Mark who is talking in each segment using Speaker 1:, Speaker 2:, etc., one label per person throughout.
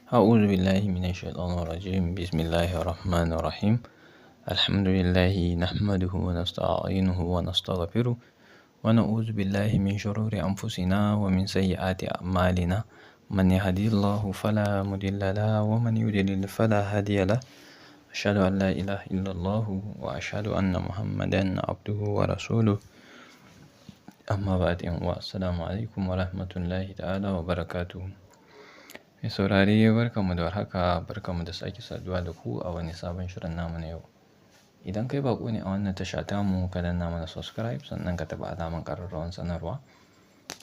Speaker 1: أعوذ بالله من الشيطان الرجيم. بسم الله الرحمن الرحيم. الحمد لله نحمده ونستعينه ونستغفره ونعوذ بالله من شرور أنفسنا ومن سيئات أعمالنا. من يهدي الله فلا مضل له ومن يضلل فلا هادي له. أشهد أن لا إله إلا الله وأشهد أن محمدا عبده ورسوله. Amma ba'd, 'yan uwa, assalamu alaikum wa rahmatullahi ta'ala wa barakatuhu. Mai saurare, barkanmu da warhaka, barkanmu da sake saduwa da ku a wani sabon shirin namu na yau. Idan kai baƙo ne a wannan tasha tamu, ka danna mana subscribe, sannan ka taɓa alamar ƙararrawar sanarwa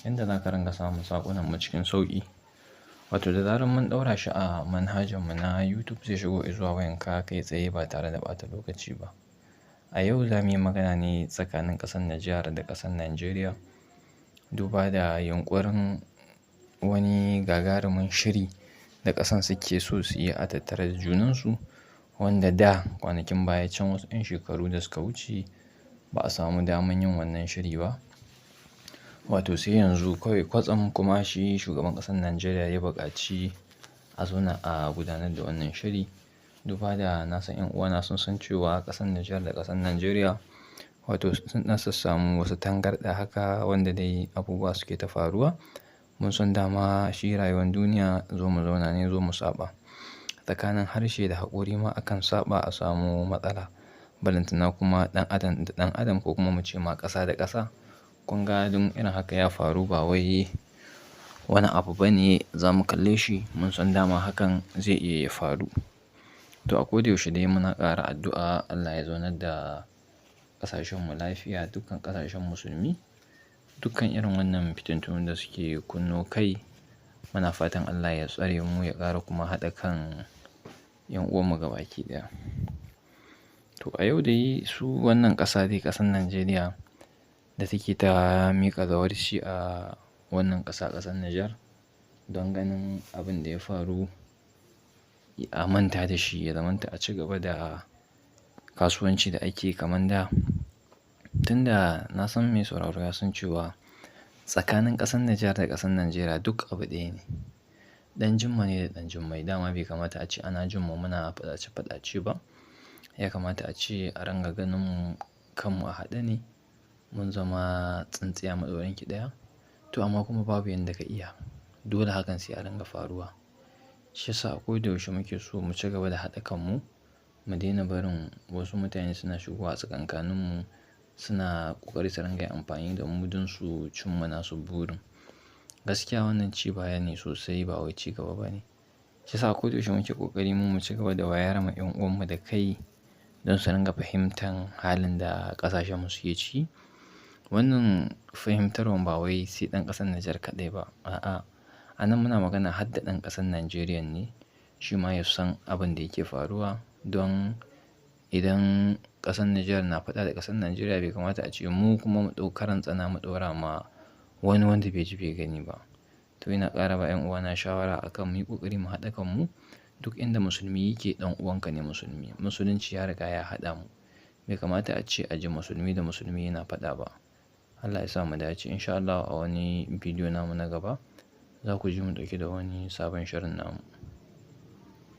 Speaker 1: yanda za ka ringa samun saƙonan mu cikin sauƙi. Wato da zarar mun ɗaura shi a manhajarmu na YouTube, zai shigo zuwa wayanka kai tsaye ba tare da ɓata lokaci ba. A yau za mu yi magana ne tsakanin ƙasar Nijar da ƙasar Najeriya, duba da yunƙurin wani gagarumin shiri da ƙasan suke so su yi a tattare da junansu, wanda da kwanakin baya can, wasu 'yan shekaru da suka wuce, ba a samu daman yin wannan shiri ba. Wato sai yanzu kawai kwatsam kuma shi shugaban ƙasar Najeriya ya buƙaci a zauna a gudanar da wannan shiri. Duba da na san 'yan uwana sun san cewa ƙasar Nijar da ƙasar Najeriya wato sun ɗan sassamu wasu tangarɗa haka, wanda dai abubuwa suke ta faruwa. Mun san dama shi rayuwar duniya zo mu zauna ne, zo mu saɓa. Tsakanin harshe da haƙori ma akan saɓa a samu matsala. Balantana kuma ɗan adam da ɗan adam, ko kuma mu ce ma ƙasa da ƙasa. Kun ga duk irin haka ya faru, ba wai wani abu ba ne za mu kalle shi, mun san dama hakan zai iya ya faru. To a koda yaushe dai muna ƙara addu'a Allah ya zaunar da ƙasashenmu lafiya, dukkan ƙasashen musulmi. Dukkan irin wannan fitintunun da suke kunno kai, muna fatan Allah ya tsare mu, ya ƙara kuma haɗa kan 'yan uwanmu gabaki ɗaya. To a yau dai su wannan ƙasa dai, ƙasar Najeriya da take ta miƙa zawarci a wannan ƙasa, ƙasar Nijar, don ganin abin da ya faru a manta da shi, ya zamanta a ci gaba da kasuwanci da ake kamar da. Tunda na san mai sauraro ya san cewa tsakanin ƙasar Nijar da ƙasar Najeriya duk abu ɗaya ne. Ɗan jumma ne da ɗan jummai. Dama bai kamata a ce ana jin mu muna faɗace faɗace ba. Ya kamata a ce a ringa ganin mu kanmu a haɗe ne. Mun zama tsintsiya maɗaurin ki ɗaya. To amma kuma babu yanda ka iya. Dole hakan sai a ringa faruwa. Shi yasa a koda yaushe muke so mu ci gaba da haɗa kanmu, mu daina barin wasu mutane suna shigowa tsakankaninmu, suna ƙoƙari su ringa amfani da mu don su cimma nasu burin. Gaskiya wannan ci baya ne sosai, ba wai ci gaba ba ne. Shi yasa a koda yaushe muke ƙoƙari mu ci gaba da wayar ma 'yan uwanmu da kai don su ringa fahimtan halin da ƙasashenmu suke ciki. Wannan fahimtarwan ba wai sai ɗan ƙasar Nijar kaɗai ba. A'a, a nan muna magana har da ɗan ƙasar Najeriya ne, shi ma ya san abin da yake faruwa. Don idan ƙasar Nijar na faɗa da ƙasar Najeriya, bai kamata a ce mu kuma mu ɗau karan tsana mu ɗora ma wani wanda bai ji bai gani ba. To ina ƙara ba 'yan uwana shawara akan mu yi ƙoƙari mu haɗa kanmu. Duk inda musulmi yake, ɗan uwanka ne musulmi. Musulunci ya riga ya haɗa mu. Bai kamata a ce a ji musulmi da musulmi yana faɗa ba. Allah ya sa mu dace. In sha Allah a wani bidiyo namu na gaba za ku ji mu ɗauke da wani sabon shirin namu.